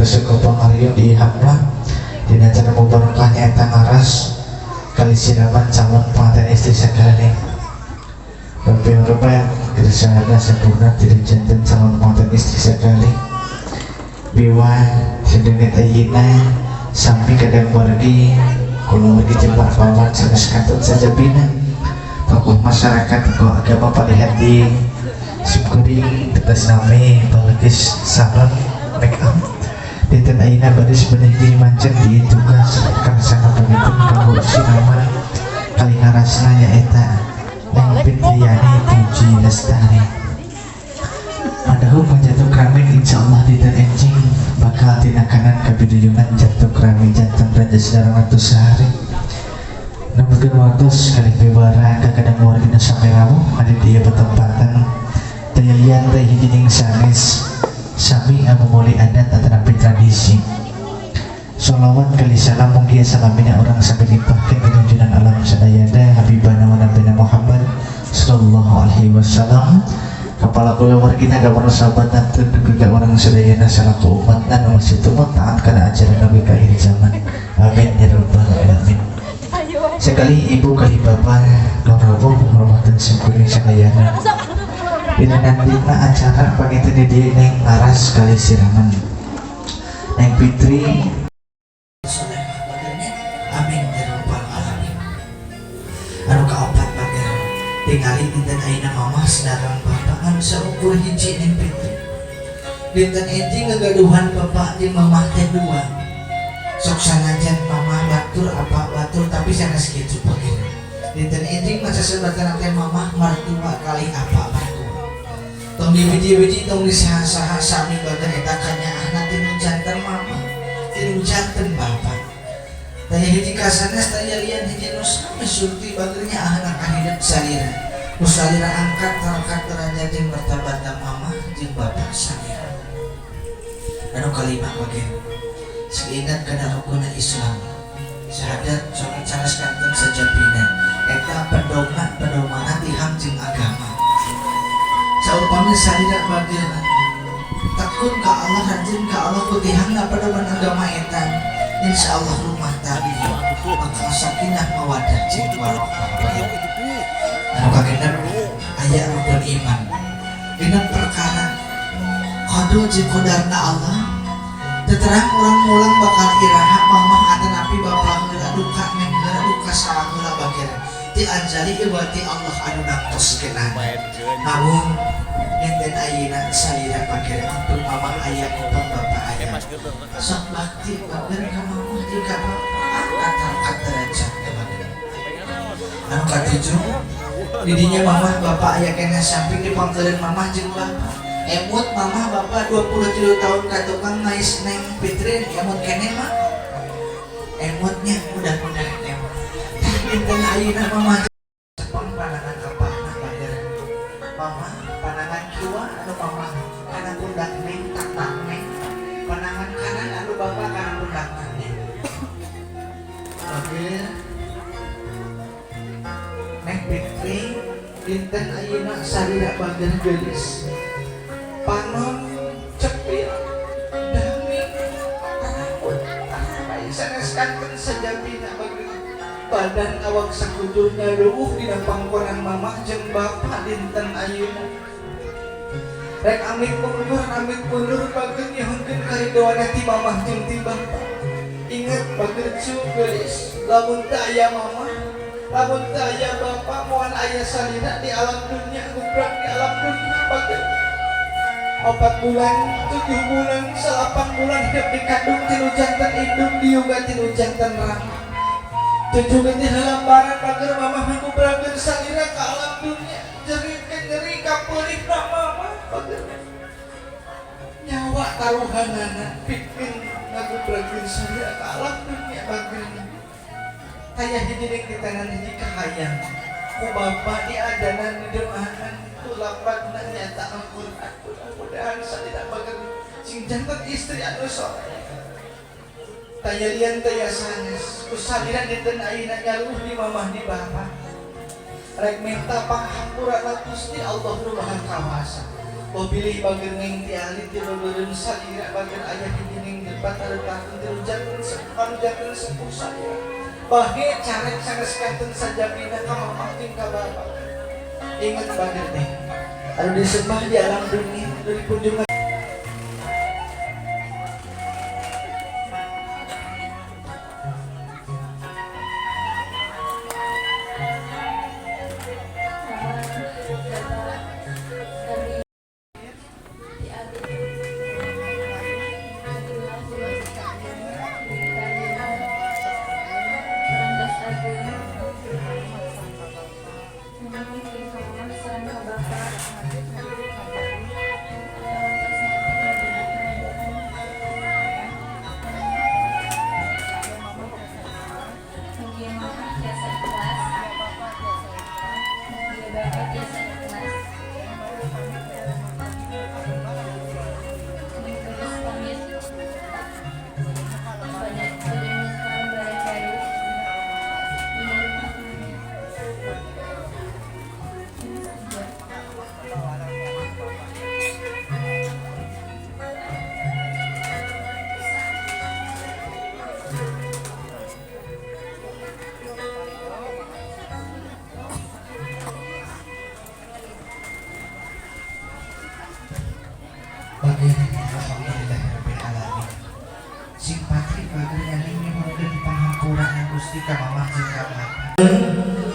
Suka pangariung di Hamlah dina acara mubarakah nyaeta ngaras kali siraman calon pengantin istri sakali. Bapak hormat kersana sempurna tidak janten calon pengantin istri sakali. Biwa sedenget ayeuna sami kadang wargi kula wargi jeung para paman sanes katut sajabina tokoh masyarakat, tokoh agama, palihan di simkuring tetes nami balagis salon make up dinten ayeuna baris benih di mancen di tugas karsana panginten kanggo siraman kali ngarasna nyaeta Neng Fitriani Puji Lestari. Padahal jatuh keramik, insyaallah dinten enjing bakal tina kanan kabiduyungan jatuh keramik janten raja sedarang sehari. Namun waktu sekali bewara kadang wargina sampai rawuh ada dia bertempatan daya lian teh hiji jeung sanes sami ngamumuli adat atanapi tradisi. Sholawat kali salam mugia salamina urang sampai limpahkeun junjungan alam sadayana Habibana wa Nabina Muhammad sallallahu alaihi wasallam, kepala kulawargina, ka para sahabat dan juga urang sadayana salaku umat dan masih tumut taat kana ajaran Nabi ka akhir zaman. Amin ya rabbal alamin. Sekali ibu kali bapak rawuh hormatan simkuring sadayana dina nantina acara panginten di dieu neng ngaras kali siraman Neng Fitri solehah bagernya. Amin ya rabbal alamin. Anu kaopat bager, tingali dinten ayeuna mamah sinareng bapak ngan saukur hiji Neng Fitri. Dinten enjing ngagaduhan bapak jeung mamah teh dua. Sok sanajan mamah batur apa batur, tapi sanes kitu bager. Dinten enjing masa sebatan teh mamah mertua kali apa mertua. Tong dibiji-biji, tong disaha-saha, sami bager eta kanyaahna tinu janten mama, tinu janten bapak. Taya hiji kasanes, taya lian hiji nu sami surti bagernya ahna kahidup salira. Ku salira angkat harkat derajat jeung martabatna mama jeung bapak salira. Anu kalima bager, seingat kana rukuna Islam, syahadat, salat, sanes kanten sajabina eta pedoman pedomana tihang jeung agama. Saupami salira bageuna tekun ka Allah, rajin ka Allah, ku tihangna pedoman agama eta, insyaallah rumah tangga bakal sakinah mawadah jeung warahmah. Anu kagenep aya rukun iman dina perkara qada jeung qadarna Allah. Terang urang mulang bakal iraha mamah atanapi bapak heula duka, neng heula duka, salah heula bagir ti anjali iwati Allah anu nangtoskeunana. Namun dinten ayeuna salira bagir ampun mamah aya ampun bapak aya, sok bakti bagir ka mamah jeung ka bapak, angkat harkat derajatna bagir. Anu katujuh, didinya mamah bapak aya keneh samping dipangkeureun mamah jeung bapak. Emut mamah bapak 23 tahun ka tukang ngais Neng Fitri emut keneh mah emutnya, mudah-mudahan emut. Tah, dinten ayeuna mamah cepeng panangan apana bagir. Mamah panangan kiwa anu mamah kana pundak neng tak neng, panangan kanan anu bapak kana pundak neng bagir. Neng Fitri dinten ayeuna salira bagir geulis, panon cepil, dami rambut aray sanes kanten sajabina bagir. Badan awak sakujurna leuh dina pangkonan mamah jeung bapak dinten ayeuna. Rek amit mundur, amit mundur bagir, nyuhunkeun karidoana ti mamah jeung ti bapak. Ingat bagir, cu geulis, lamun teu aya mamah, lamun teu aya bapak, moal aya salira di alam dunia, gubrak di alam dunia bagir. 4 bulan, 7 bulan, 9 bulan hidup di kandung tinu janten indung, diuga tinu janten rama. Cucu ganti lambaran bagir, mamah nggubrakeun salira ke alam dunia. Jerit nyeri kapeurihna mama bagir, nyawa taruhanana pikeun ngagubrakeun salira ke alam dunia bagir. Kaya hiji deui ditanan hiji kahayang ku bapa diadanan didoakan ku lapatna nyata Al-Qur'an, mudah-mudahan salira bagir sing janten istri anu soleh. Taya lian taya sanes ku salira dinten ayeuna nyaluh di mamah di bapa rek minta panghampura ka Gusti Allah nu Maha Kawasa. Bilih bageur ning ti alit ti leuleun salira bageur aya hiji ning Batal kantun dirujakeun karujakeun sepuh salira. Bahe carek sanes kantun sajabina ka mamah jeung ka bapak. Ingat bager teh. Anu disembah di alam dunia, anu dipunjung.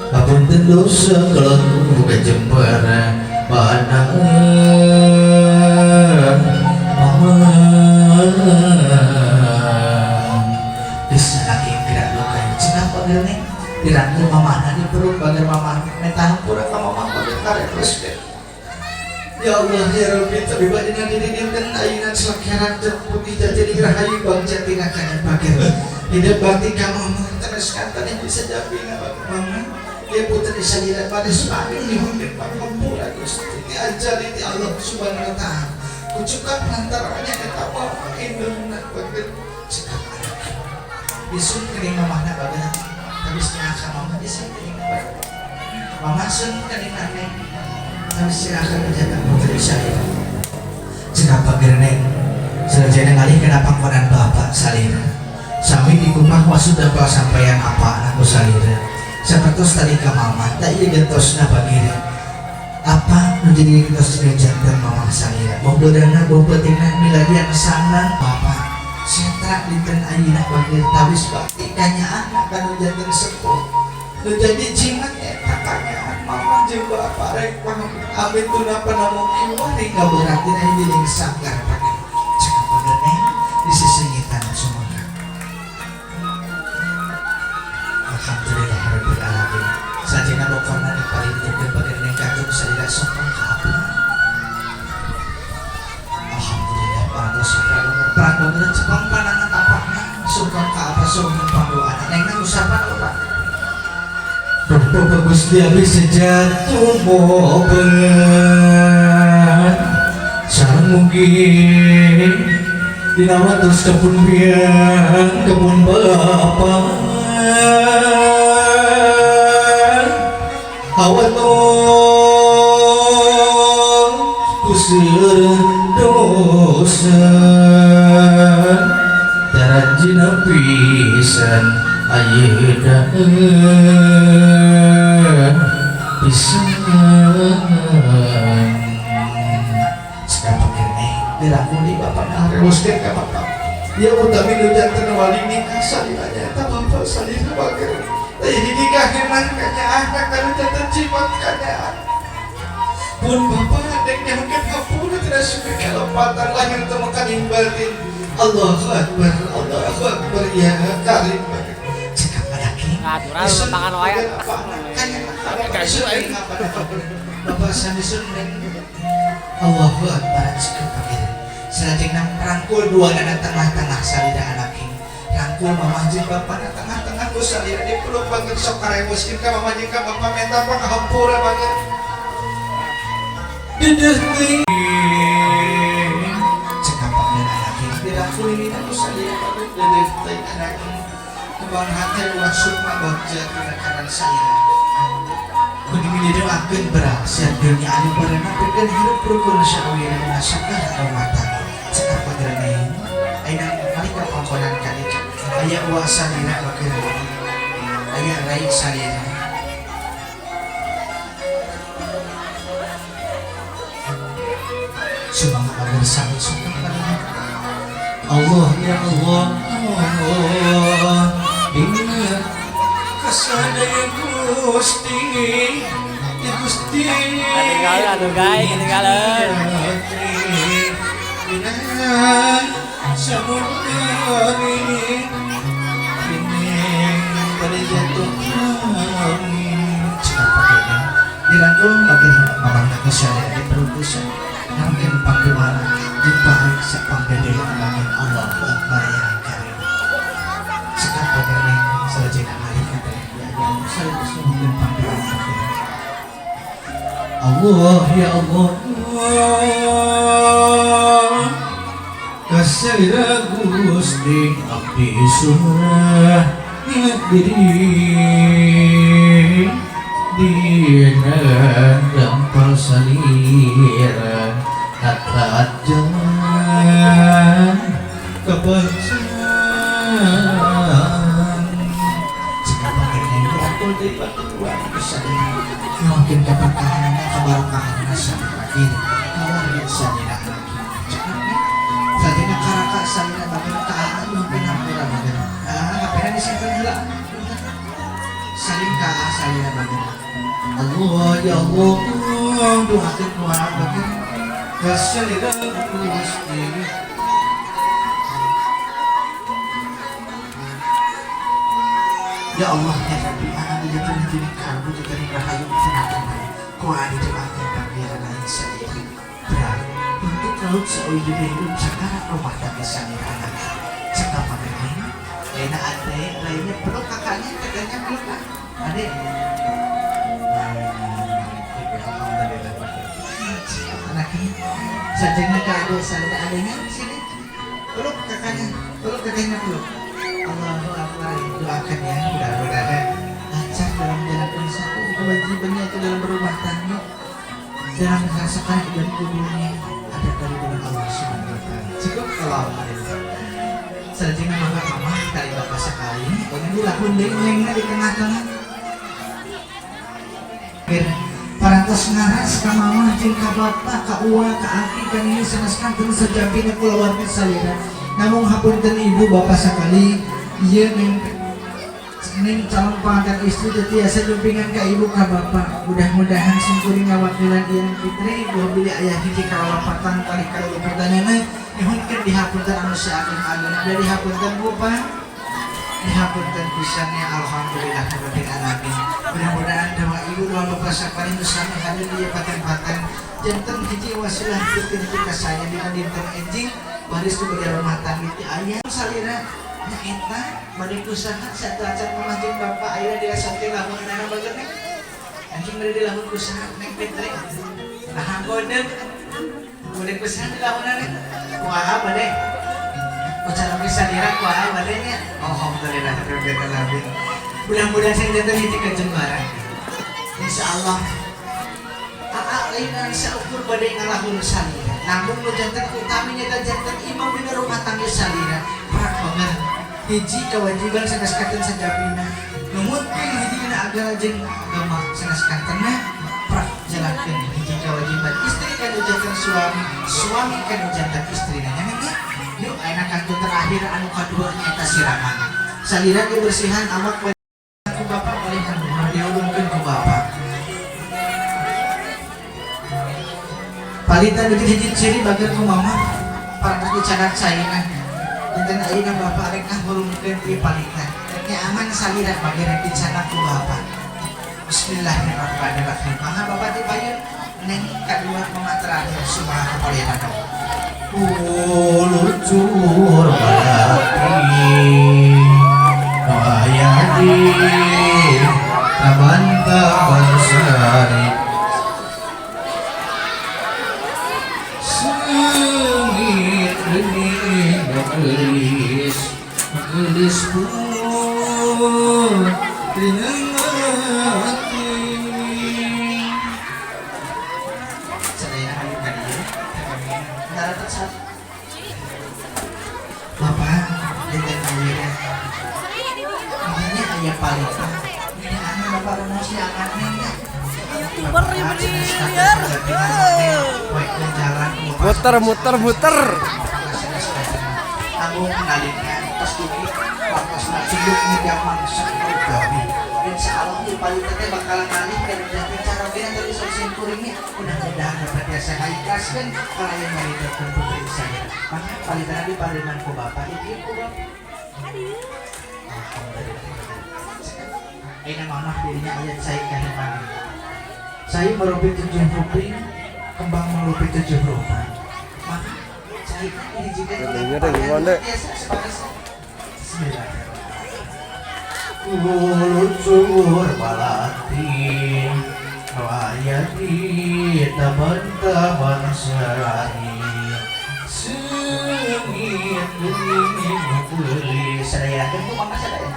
Apunten dosa kalau buka jempara mana bisa lagi gerak luka cenah bager nih dirangkul mamana di perut bager mamana minta hampura ka mamah bager karek terus deh. Ya Allah ya Rabbi tapi badina diri dinten ayeuna sakeran putih jadi rahayu bangsa tina kana bager hidup bakti ka mama terus kantane bisa japina bager mama dia putri salira pada separi nyuhunkeun pangampura Gusti diajari ti Allah Subhanahu wa taala kucukan lantarannya eta mama indungna bager cekap anak isun kening mamahna bager habis nya ka mama isun kening bager mama sun kening neng habis silakan menjatuh putri salira cekap bager neng sarjana ngalih kana pangkonan bapak salira sami dikumpah wasuda sampeyan apa anakku salira sapertos tadi ka mama tak ieu gentosna bagir apa nu jadi gentos janten mama salira boh beudana boh peutingna miladian sanang bapak sentra dinten ayeuna bagir tawis bakti kanyaahna kanu janten sepuh nu jadi jimat eta kanyaah mama jeung bapak rek amit tuna panamu kiwari kaberat dina hiji sanggar bagir cekap bagir neng di sisingitan sumangga. Alhamdulillah rabbil alamin. Sajena bokorna diparintukeun bagir neng katun salira sokong ka apa. Alhamdulillah parantos perang bageran cepang panangan apana sokong ka apa sokong pangdoana neng usapan urang. Bapak Gusti abdi sejatuh moben sareng mugi dina watos kebun biang kebun bapak awaton kusir dosa darajina pisan ayeuna pisan sekarang neng dirangkul di bapak narewoskeun ka bapak ya utami nu janten wali nikah saliranya eta bapak salira bager jadi nikaheun kanyaahna kanu janten jimat kanyaah pun bapak dek nyahukeun hampura tina suka kalepatan lahir teu makaning batin. Allahu akbar Allahu akbar ya karim cekap adaki Ngaturan tangan wae. Bapak samisun neng Allahu akbar cekap bagir salajengna rangkul dua dana tengah-tengah salira anaki rangkul mamah jeung bapak na tengah-tengah ku salira dipeluk banget sok karewoskeun ka mamah jeung ka bapak menta pangahampura banget dedeh teuing cekap bagir anaki dirangkul ini ku salira banget dedeh teuing anaki kembang hati ulah sukma bagja tina kanan salira kudu midieuakeun berasiat dunya anu barena pikeun hirup rukun sawira masakah rumah tangga cekap bagir neng ayeuna ngalih ka Aya uwa salira bageur. Aya rai salira. Sumangga bageur sami sungkem kalian. Allah ya Allah, inna kasadaya Gusti, ya Gusti. Ketinggalan tuh guys, ketinggalan. Samudari ini jatuh dirangkul bagian mamang nagasya di perutusan nangkin panggiwara diparik sa panggede angin Allah Akbar ya Karim sekap bagian sarjana hari kata ya saya mungkin panggilan Allah ya Allah kasira Gusti abdi surah diri dina gampal salira katrajan kebancaan sekapaknya aku dari batu mungkin keberkahan kebarokahan masyarakat kawarga salira sajena karaka salira bagian kaan mungkin hampura bagian kapena disimpan heula saling kaa salira bagian Allah ya Allah doakeun doa bagian kasalira Gusti. Ya Allah ya Rabbi ana dijatuhin dini kalbu jatuhin rahayu tenatan ku adi doakeun pangeran lain salira berat untuk laut sauyeuh hidup sakarat rumah tangga salira anak cakap pangeran enak ade lainnya peluk kakaknya kakaknya peluk ade anaknya sajengna ka ade salira adenya sini peluk kakaknya peluk Allahu Akbar doakan ya mudah-mudahan lancar dalam menjalankan satu kewajibannya itu dalam berumah tangga dalam merasakan dan kuburnya ada dari dengan Allah Subhanahu wa taala. Cukup alhamdulillah. Sarjana mama mama kali bapak sekali pengen dilakun deui nengna di tengah-tengah. Parantos ngaras ka mama jeung ka bapak ka uwa ka aki ka nini sanes kanten sajabina kulawarga salira. Namung hapunten ibu bapak sekali ieu neng calon pengantin istri teu tiasa jumpingan ka ibu ka bapak. Mudah-mudahan simkuring ngawakilan ieu Fitri buah bilih aya hiji kalalapatan kalih kaluputanana nyuhunkeun dihapunten anu saageng-agengna da dihapunten Bu Pak dihapunten pisan ya alhamdulillah rabbil alamin. Mudah-mudahan doa ibu doa bapak sakali nu sami hadir di ieu patempatan janten hiji wasilah pikeun hiji ka saya dina dinten enjing baris nu bade rumah tangga ti aya salira nya eta bade kusaha satu acan mamah jeung bapak ayeuna dirasatkeun lamunna bageuna anjing bade dilahun kusaha Neng Fitri nah godeun bade kusaha dilahunna kumaha bade ucapan salira kumaha bade nya alhamdulillah rabbil alamin. Mudah-mudahan sing janten hiji kajembaran insyaallah aa lain saukur bade ngalahun salira namun nu janten utami nya janten imam dina rumah tangga salira prak banget hiji kewajiban sanes kanten sajabina numutkeun hiji dina agama jeung agama sanes kantenna prak jalankeun hiji kewajiban istri kanu janten suami suami kanu janten istrina nya nya yuk ayeuna kantun terakhir anu kadua nyaeta siraman salira kebersihan amak ku bapak paling anu diulungkeun ku bapak palita nu hiji ciri bagian ku mama parantos dicadak caina dinten ayeuna bapak rek ngahurungkeun ieu palita rek aman salira bagian dicadak ku bapak. Bismillahirrahmanirrahim. Mangga bapak ti payun neng kadua mama terakhir sumaha kapalihan Ulucur balati no aya di taban-taban sari sengit geuning gelis gelis pun ati sadaya hayu ka dieu Bapak dinten ayeuna Beri beri liar. Muter muter muter. Tanggung naliknya terus dugi waktosna cunduk ngidamang gawe. Insya Allah di paling teh bakalan ngalih dan jadi cara bina dari sosial kuringnya mudah-mudahan dapat biasa ikhlaskan kalau yang meridhokan putri saya. Maka paling tadi pariman ku bapak itu ku bapak. Alhamdulillah. Aina mamah dirinya ayat saya kahiman. Saya merubih 7 rupi, kembang merubih 7 rupa. Maka saya ini juga biasa sebagai bismillah. Lucur balati layati teman-teman selari sengit geni putri sadaya tentu mama sadaya.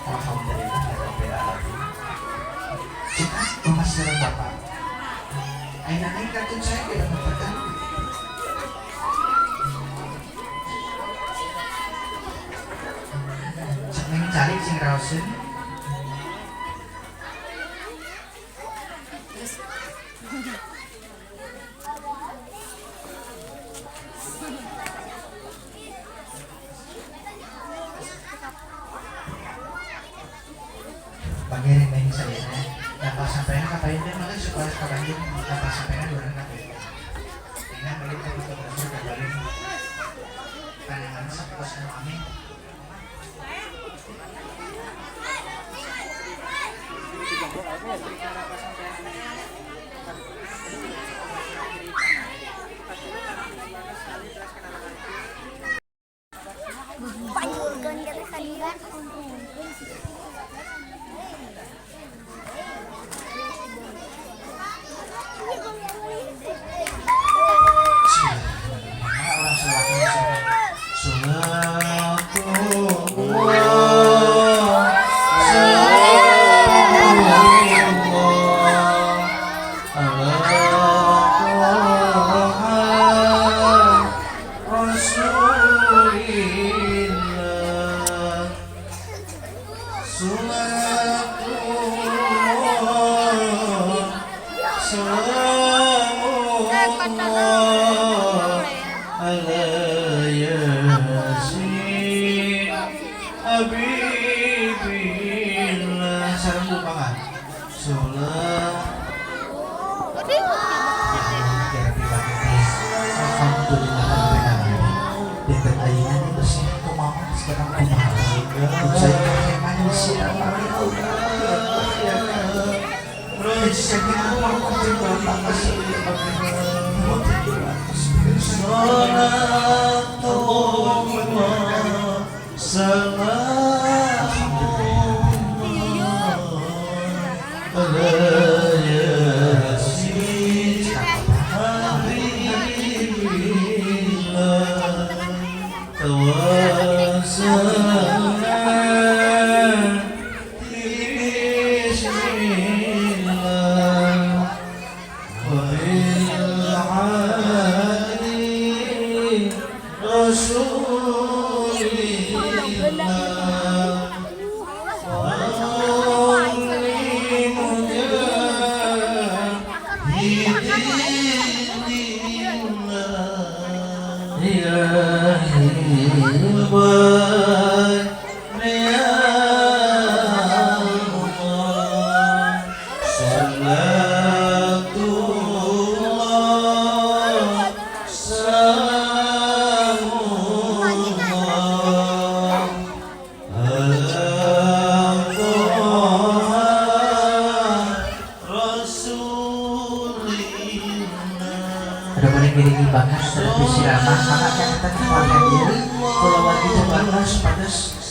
Alhamdulillah rabbil alamin. Cika mama sareng bapak. Ayeuna neng kartun saya tidak memperkan. Neng cari sing raoseun. Pangeran neng saya tanpa sampean kapain teh maka supaya kapanjing tanpa sampean urang kapain. Dina balik ka fotografer kabalik. Panangan sapos anu amin.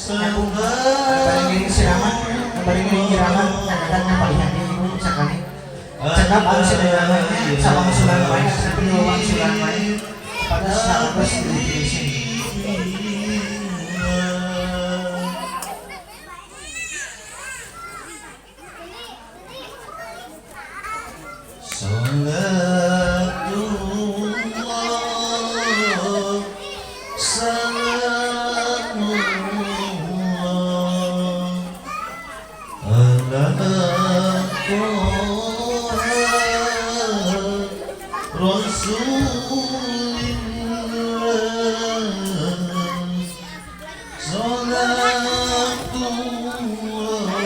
Salamullah ala Rasulillah. Salatullah,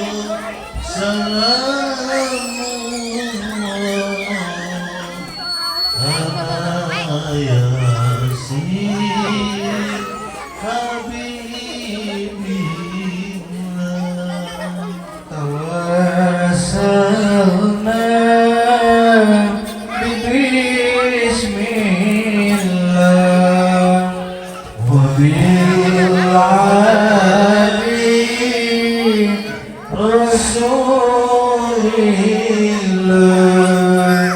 salamullah ala Yasin Habibillah. Tawassalna bismillah wa bil ali rasulillah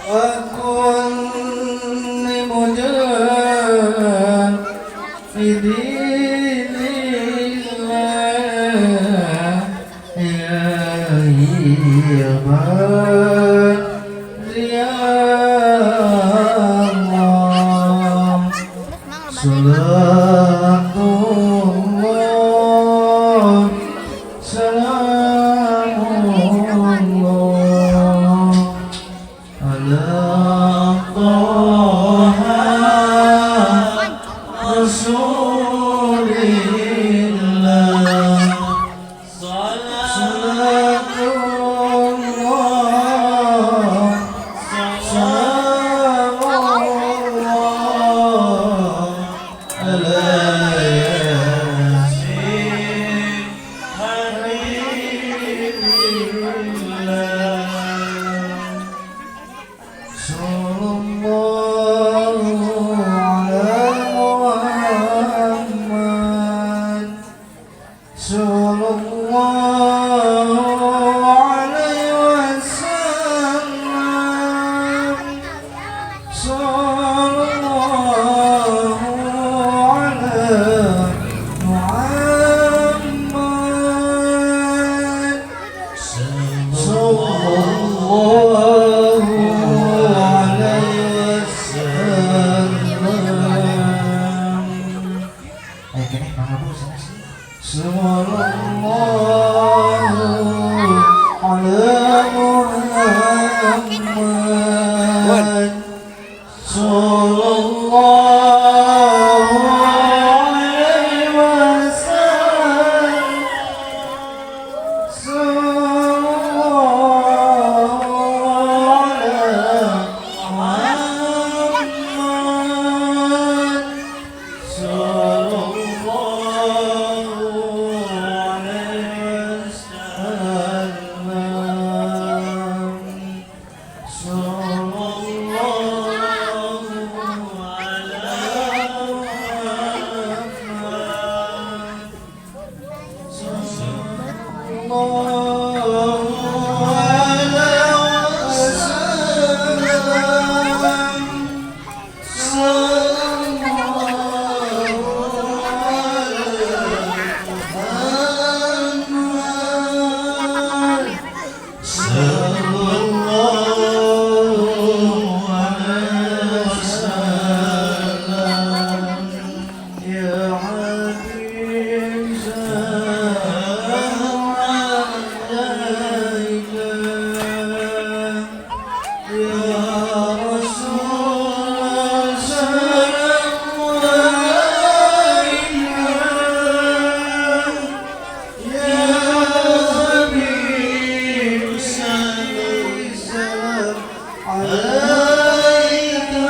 wa kulli mujahidin lillah ya ya Allah. Salatullah, salamullah ala Taha Rasulillah. Salatullah, salamullah ala Yasin Habibillah. Sallallahu ala Muhammad, sallallahu alaihi wasallam, sallallahu ala Muhammad, sallallahu alaihi wasallam. Ayo kene Mang Abu sana sih. Sallallahu ala Muhammad, sallallahu alaihi wasallam, sallallahu ala Muhammad, sallallahu alaihi wasallam, sallallahu ala Muhammad, sallallahu alaihi wasallam, sallallahu ala Muhammad, Sallallahu alaihi wasallam. Ya Habib salam alaika, ya Rasul salam alaika, ya Habib salam alaika.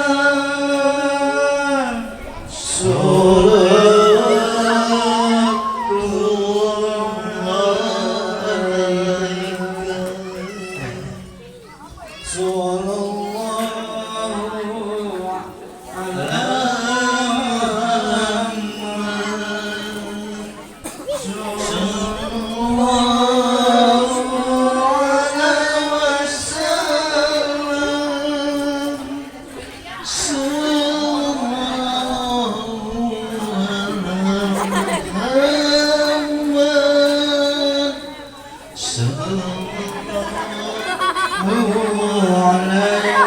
Salatullah alaika. Sallallahu ala Muhammad, sallallahu alaihi wasallam, Sallallahu ala Muhammad. Sallallahu alaihi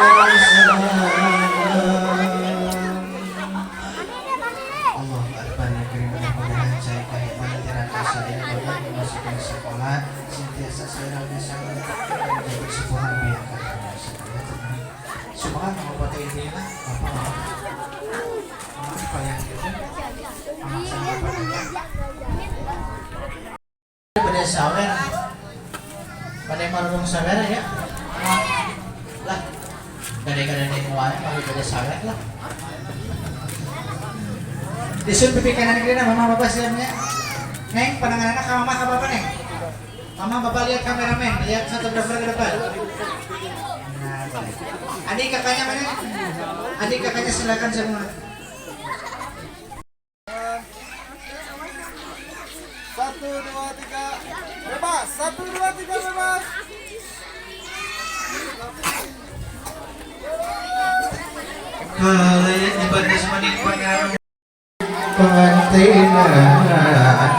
Ini lah, bapak mama. Mama apa yang gitu? Mama sama bapak. Pada sawer, pada marulung sawer ya. Lah, gade-gade wae pagi pada sawer lah. Disun pipi kanan kiri mama bapak siapnya. Neng, pandangan anak mama ke bapak neng. Mama bapak lihat kameramen, lihat fotografer ke depan. Nah, boleh. Adik kakaknya mana? Adik kakaknya silakan semua. 1, 2, 3, bebas. 1, 2, 3, bebas.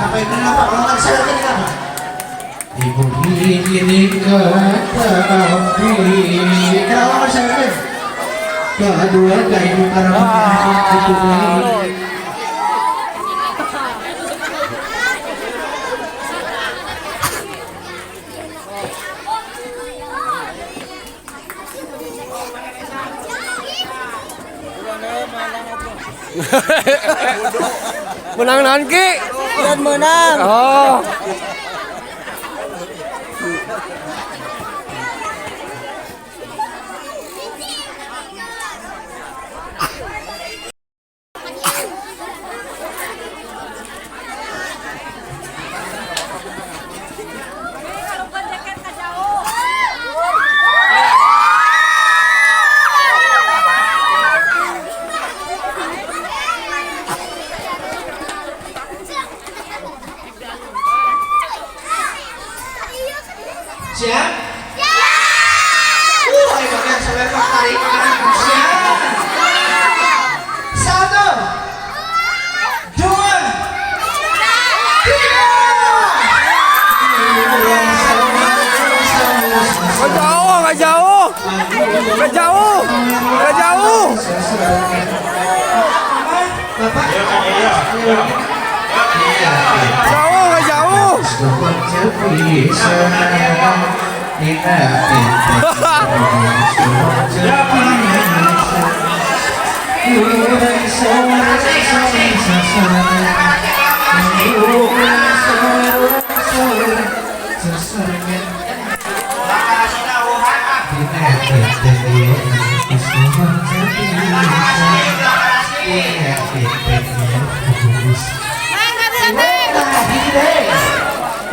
Apa itu apa? Kalau nggak salah ini apa? Ibu ini kata Kenapa nggak salah? Kedua kayu karena Menang naon Ki? Dan menang. Oh. Siap? Siap. Ayo bagian saudara Pak tarik kanan. Siap. 1, 2, 3. Nggak jauh, nggak jauh. Nggak jauh. Nggak jauh. Bapak. Jauh, nggak jauh.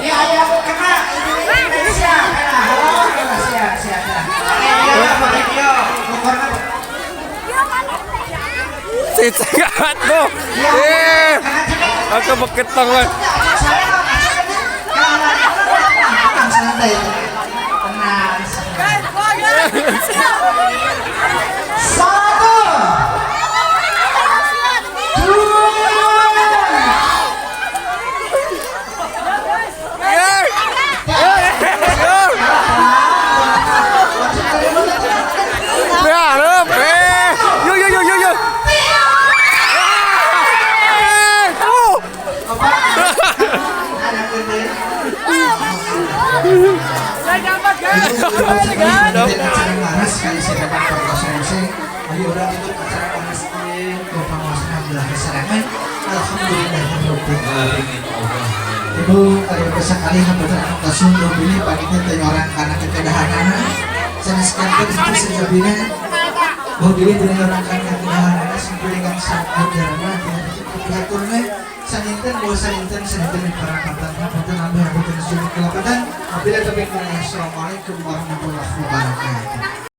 Ya, ayah aku kena Indonesia. Halo, siap, siap. Cicak tuh. Eh, aku beketong lah. Santai. Tenang. 1, 2. Yo yo yo yo yo. Ibu kalau sekali hampir langsung pilih pagi teh orang karena kekedahanana sanes kanten itu sejabina bahwa diri dengan orang karena kekedahanana simpulkan sajarana diaturna saninten bahwa saninten saninten di perapatan hapunten abah hapunten suci kelapatan apabila topik. Assalamualaikum warahmatullahi wabarakatuh.